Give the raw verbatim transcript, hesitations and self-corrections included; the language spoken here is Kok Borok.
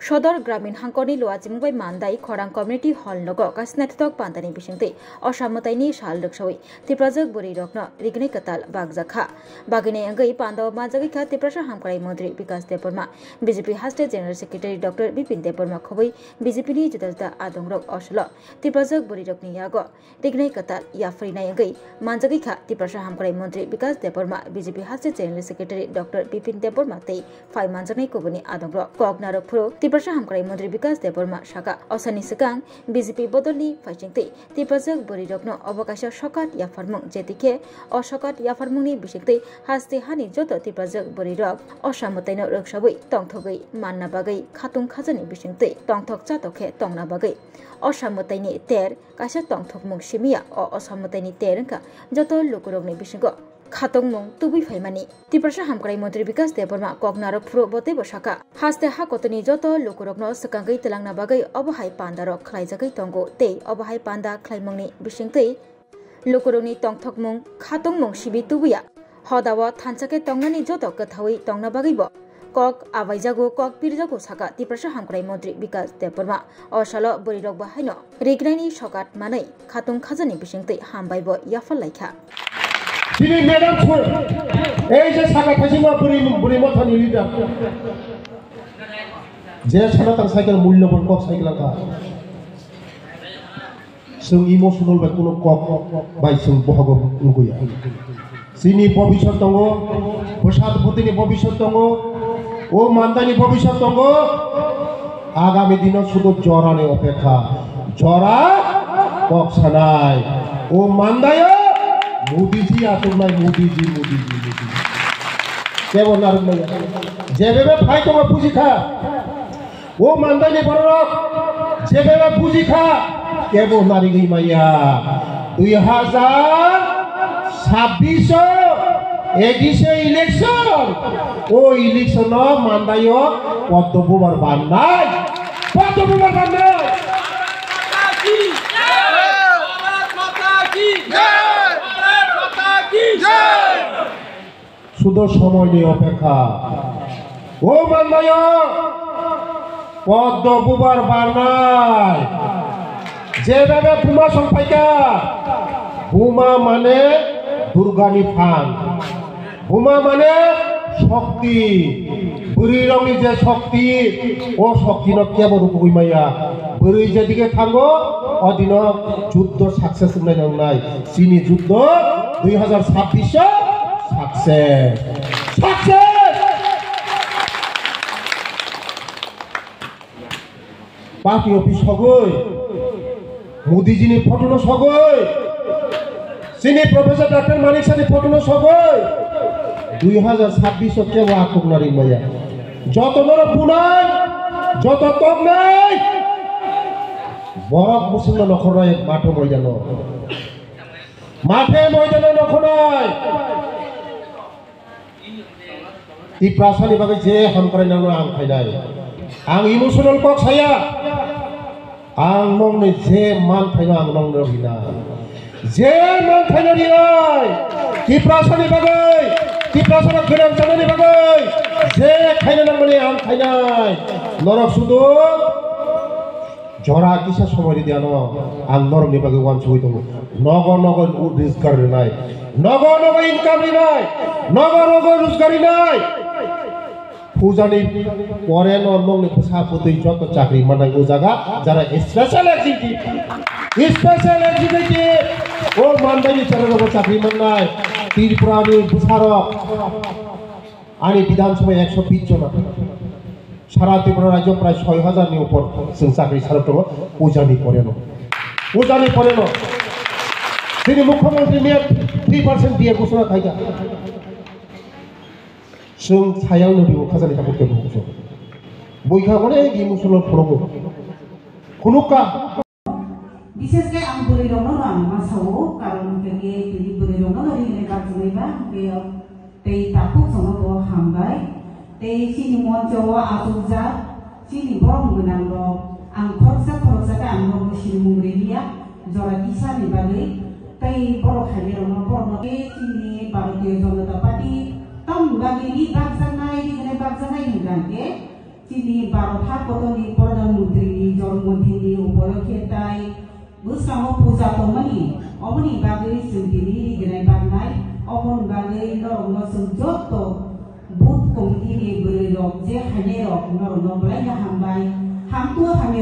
Sodor Gramin hangkorni Luachimung bai Mandai Khorang Community Hall nogo kaisa naithothok pandani bisingtwi Osa mwtaini sal rwksawi Tiprajwk bwrwirokno rignai kwtal bakjakha. Bagwini wngwi pandao manjagwi kha Tiprasa Hamkrai Montri Bikas Debbarma, B J P Haste General Secretary Doctor Bipin Debbarma khobwi B J P ni juda juda adongrok osolo Tiprajwk bwrwirokni yago rignai kwtal yapharinai wngwi manjagwi kha Tiprasa Hamkrai Montri Bikas Debbarma, B J P Haste General Secretary Doctor Bipin Debbarma tei phai manjaknai kubuni adongrok. Kok narwk phuru Tiprasa Hamkrai Montri Bikas Debbarma saka, osani swkang B J P bodolni phaisingtwi Tiprajwk bwrwirokno obo kaisa sokat yapharmung, jetikhe o sokat yapharmungni bisingtwi haste hani joto Tiprajwk bwrwirok Osa mwtaino rwksawi tongthogwi manna bagwi khatung khajani bisingtwi tongthok chatok khe tongna bagwi Osa mwtaini ter kaisa tongthokmung simi ya. O Osa mwtaini ter wngkha joto lukurokni bisingo khatungmung tubui phaimani. Tiprasa Hamkrai Montri Bikas Debbarma kok narwk phuru bo teibo saka, haste ha kotorni joto lukurokno swkangwi twlangna bagwi obo hai pandarok khlaijagwi tongo tei obo hai panda khlaimungni bisingtwi lukurokni tongthokmung, khatungmung sibi tubuya. Hodao thansa khe tongnani joto kwthawi tongna bagwibo kok abaijago, kok pirjago, saka Tiprasa Hamkrai Montri Bikas Debbarma. O salo bwrwirok bo haino rignani sokat manwi khatung khajani bisingtwi hambai bo yaphar laikha. Chini madam sir, ei je saka phaisingma bwrwi, bwrwi mothani leader, je sana tang cycle mullo bol kok cycle ka. Chwng emotional bai kuno kok bai chwng bohogo wngwi ya. Chini bobiswt tongo, bwsat bwtwini bobiswt tongo, o Mandaini bobiswt tongo. Agami dino sudu jorani opekha, jora kok sanai. O Mandaio Modiji achuknai, Modiji, Modiji, Modiji. Kebo narwknai ya. Jebebe phai tongo bujikha. O Mandaini bororok jebebe bujikha, kebo narigwi maya. Dui hajar sabbish o A D C election, o election o Mandaio Poddo bubar bannai, Poddo bubar bannai. Sudo somoini opekha. O Mandaio Poddo bubar barnai. Jebebe buma songphaikha, buma mane Durgani phan. Buma mane shokti. Bwrwirokni je shokti, o shoktino kebo rukugwi maya. Bwrwi jedike thango, o dino juddo success wngnai wngnai. Chini juddo dui hajar sabbish o success. Success! Party office sogwi, Modiji ni photo no sogwi, chini Professor Doctor Manik Saha ni photo no sogwi, dui hajar sabbish o kebo akhuk nari maya. Joto norok bunai, joto toknai, borok musungno nokhornai matho moidano. Mathe moidano nokhornai. Tiprasani bagwi je hamkrai nangno ang khainai. Ang emotional kok saya. Ang nongni je man khaino ang nongno rinai. Je man khaino rinai. Tiprasani bagwi, Tiprasano gwnang chanani bagwi je khaina nangmani ang khainai. Norok sudu jora kisa somoi ridi ano, ang norokni bagwi uansugwi tongo. Nogo nogo rojgar rinai, nogo nogo income rinai, nogo nogo rojgar rinai. Pujani pore no nongni bwsa bwtwi joto chakri mannai o jaga, jara special executive, special executive, o Mandaini chara rogo chakri mannai, Tripura ni bwsarok. Ani Bidhan Sabha ekso bish jona. Sara Tripura rajyo prai soi hajar ni upor chwng chakri sarok tongo, pujani pore no. Pujani pore no. Chini Mukhyamantri miya three percent diye ghosona khaikha. Chwng sayang no dibo khajani tabuk tebo. Boikha mane egi musulo phorogo. Khunukka. Bishesh khe ang bwrwi rokno no ang ma sao, karon hwnkhe tini bwrwi rokno no ri hwnwi bakjagwi ba, hwnkhe tei takhuk chwngno bo hambai. Tei chini moncho o achukjak chini borom gwnang rok, ang khoroksa khoroksa khe ang norokno sinimung riliya, jora kisa ni bagwi tei borok hamya rokno borokno tei chini Bharatiya Janata Party tamni bagwi ri bakjaknai, ri hwnwi bakjaknai hwnkha hwnkhe Chini Bharat hakotorni Pradhan Mantri ni Janmo Din ni upolokhe tai bwskango puja tongmani, oboni bagwi chwng tini riginai baknai, oboni bagwi norokno chwng jotto booth committee ni bwrwi rok je khainai rok norokno belai no hambai, hamkuk hamya.